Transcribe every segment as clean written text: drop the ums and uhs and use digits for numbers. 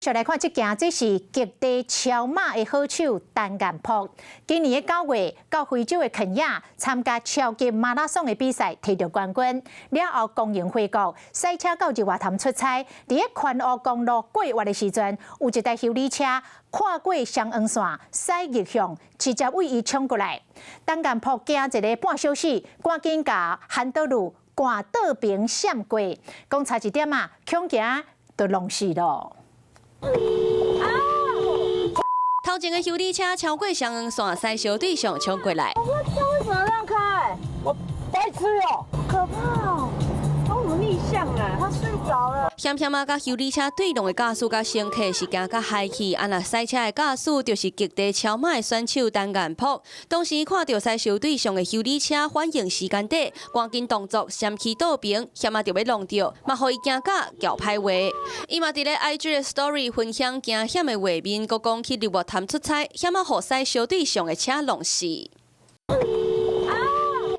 再來看這件，這是極地超馬的好手陳彥博。今年的9月到非洲的肯亞參加超級馬拉松的比賽，提著冠軍。了後光榮回國，駛車到日月潭出差，佇咧環湖公路過彎的時陣，有一台修理車跨過雙黃線，駛逆向，直接對伊衝過來。陳彥博驚一个半小時，趕緊共反倒路趕倒爿閃過，講差一點啊，恐驚就弄死囉。頭前的修理車超過雙黃線，駛相對向衝過來。我車為什麼讓開？我白痴哦！可怕哦！他怎麼逆向啊？他睡着了。險險仔，共修理車對撞的駕駛佮乘客是驚甲嗨去，啊若賽車的駕駛就是極地超馬的選手陳彥博。當時看著駛相對向的修理車反應時間短，趕緊動作閃去倒爿，險仔著欲挵著，嘛予伊驚甲叫歹話。伊嘛佇咧 IG 的 Story 分享驚險的畫面，閣講去日月潭出差，險仔予駛相對向的車弄死。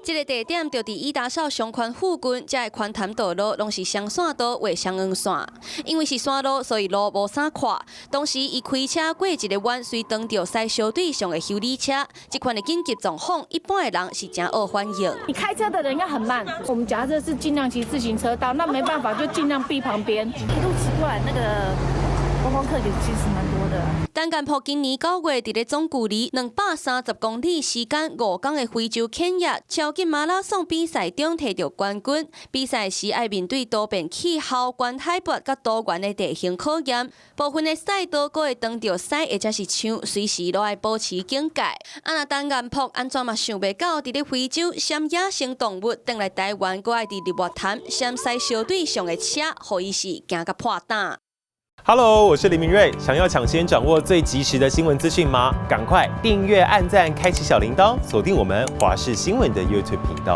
這个地點就佇伊達邵商圈附近，遮的寬潭道路攏是雙線道，畫雙黃線。因為是山路，所以路無啥闊。當時伊開車過一个彎，隨撞著駛相對向的修理車。這款的緊急狀況，一般的人是誠惡反應。你開車的人要很慢，我們假設是盡量騎自行車道，那沒辦法就盡量避旁邊。一路騎過來，那個觀光客也其實蠻多的。陳彥博今年9月，佇咧總距離230公里、時間5工的非洲肯亞超級馬拉松比賽中提著冠軍。比賽時愛面對多變氣候、懸海拔佮多元的地形考驗，部分的賽道閣會撞著獅或者是象，隨時攏愛保持警戒。啊，若陳彥博按怎嘛想袂到，佇咧非洲閃野生動物，轉來台灣，閣愛佇日月潭閃駛相對向的車，予伊是驚甲破膽。 Hello，我是林明瑞。想要搶先掌握最及時的新聞資訊嗎？趕快訂閱、按讚、開啟小鈴鐺，鎖定我們華視新聞的 YouTube 頻道。